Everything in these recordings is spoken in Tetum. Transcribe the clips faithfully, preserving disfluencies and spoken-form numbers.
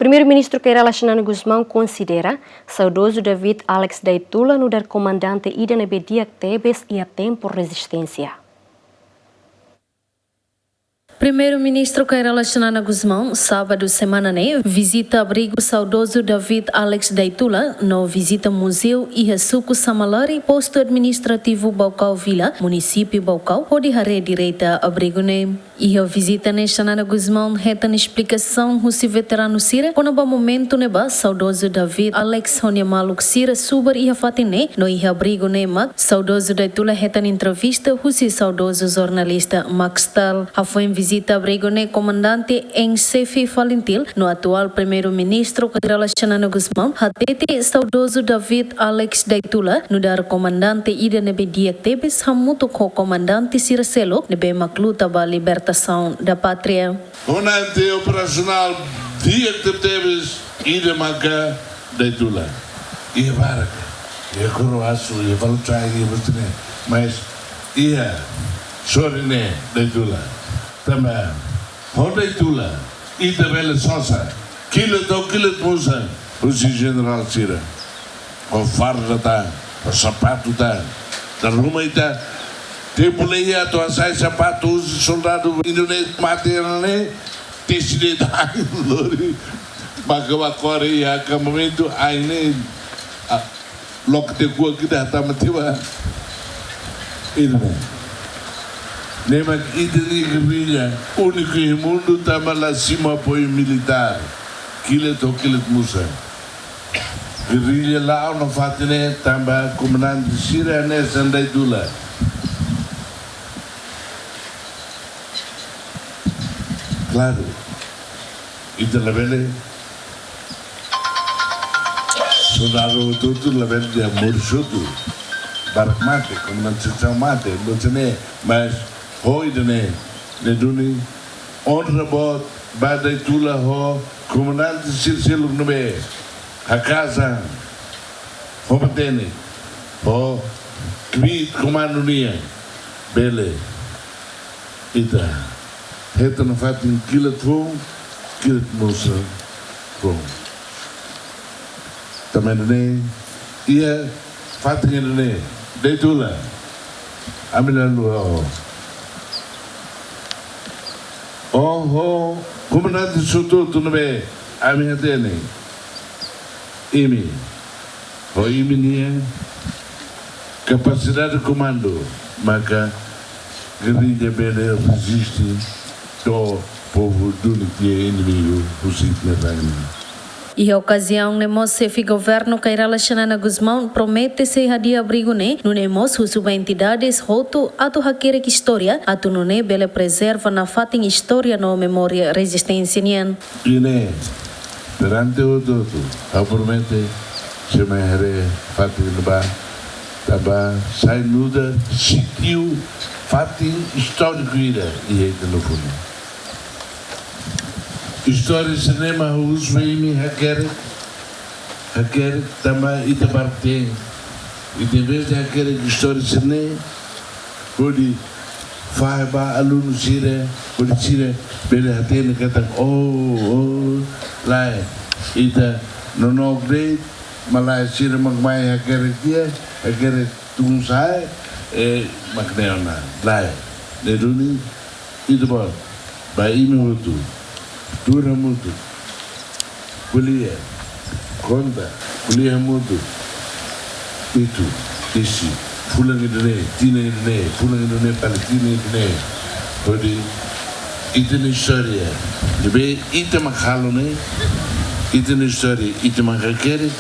Primeiru-Ministru Kay Rala Xanana Gusmão konsidera saudozu David Alex Daitula nu'udar komandante ida ne'ebé di'ak tebes iha tempu rezisténsia. Primeiru-Ministru Kay Rala Xanana Gusmão, sábadu semana ne'e, vizita abrigu saudozu David Alex Daitula, no vizita muzeu iha suku Samalari, postu administrativu Baucau Vila, munisípiu Baucau, hodi haree direta abrigu ne'e. Iha vizita ne'e Xanana Gusmão hetan esplikasaun husi veteranu sira kona-ba momentu ne'ebá saudozu David Alex ho nia maluk sira subar iha fatin ne'e, no iha abrigu ne'e mak saudozu Daitula hetan entrevista husi saudozu jornalista Max Stahl. Hafoin vizita abrigu ne'e, komandante em xefe Falintil no atuál primeiru-ministru Kay Rala Xanana Gusmão hatete saudozu David Alex Daitula nu'udar komandante ida ne'ebé di'ak tebes hamutuk ho komandante sira seluk ne'ebé mak luta ba libertasaun da pátria. Komandante operasionál di'ak tebetebes ida maka Daitula. Iha barak, iha Koroasu, iha Valutrai, iha Butene, mas iha sorin ne'e Daitula. Tanba ho Daitula ita bele sosa kilat ho kilat musan husi jenerál sira. Ho farda tan, ho sapatu tan. Dala ruma ita tempu la iha atu hasai sapatu husi soldadu Indonézia mate ne'e, tesi de'it ain lori. Maka ba kore iha akampamentu ain ne'e, ah, loke tiha kuak ita hatama tiha ba. Ida-ne'e. Ne'e mak ita-nia gerrilla úniku iha mundu tanba la simu apoiu militár. Kilat ho kilat musan. Gerrilla la'o nafatin ne'e tanba komandante sira hanesan Daitula. Klaru, ita labele, soldadu hotu-hotu labele dehan moris hotu. Barak mate, komandante sira mate, buat ne'e, mas ho ida-ne'e, ne'e duni onra boot ba Daitula ho komandante sira seluk ne'ebé haka'as an ho matenek, ho kbiit komandu nian, bele ita hetan nafatin kilat foun, kilat musan foun. Tanba ne'e, iha fatin ida-ne'e, Daitula, ami la haluha ó. Ó ho komandante sira hotu ne'ebé ami hatene. Imi, ho imi-nia kapasidade komandu, maka gerrilla bele reziste to'o povu duni tiha inimigu husi ita-nia rain. Iha okaziaun ne'e mós xefe governu Kay Rala Xanana Gusmão promete sei hadi'a abrigu ne'e, nune'e mós husu ba entidades hotu atu hakerek istória, atu nune'e bele prezerva nafatin istória no memória rezisténsia nian. I ne'e, perante hotu-hotu, ha'u promete, sei mai haree fatin ne'ebá, tanba sai nu'udar sítiu fatin istóriku ida iha ita-nia fuan. Istória sira-ne'e mak husu ba imi hakerek, hakerek tanba ita barak te'in. Ita envezde hakerek istória sira-ne'e, hodi fahe ba alunu sira, hodi sira bele hatene katak, oh, oh, lae, ita nonook de'it, malae sira mak mai hakerek tiha, hakerek tun-sa'e, eh, mak ne'e ona, lae, ne'e duni, ita-boot, ba imi hotu, tuur hamutuk, ko'alia, konta, ko'alia hamutuk, uitoan, tesi, fulan ida-ne'e, tinan ida-ne'e, fulan ida-ne'e, fali tinan ida-ne'e, hodi ita-nia istória, ne'ebé ita mak halo ne'e, ita-nia istória, ita mak hakerek,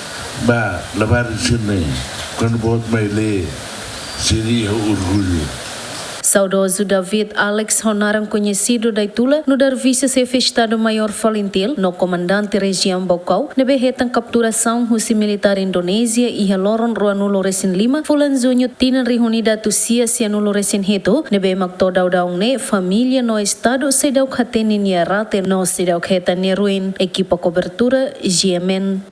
ba labarik sira-ne'e, kuandu boot mai lee, sira iha orgullu. Saudozu David Alex, ho naran koñesidu Daitula, nu'udar vise-xefe Estadu Maiór Falintil no komandante rejiaun Baucau, ne'ebé hetan kapturasaun husi militár Indonézia iha loron ruanulu-resin-lima fulan Juñu tinan rihun ida atus sia sianulu-resin-hitu, ne'ebé mak to'o daudaun ne'e família no Estadu seidauk hatene nia rate no seidauk hetan nia ruin. Ekipa kobertura, G M N.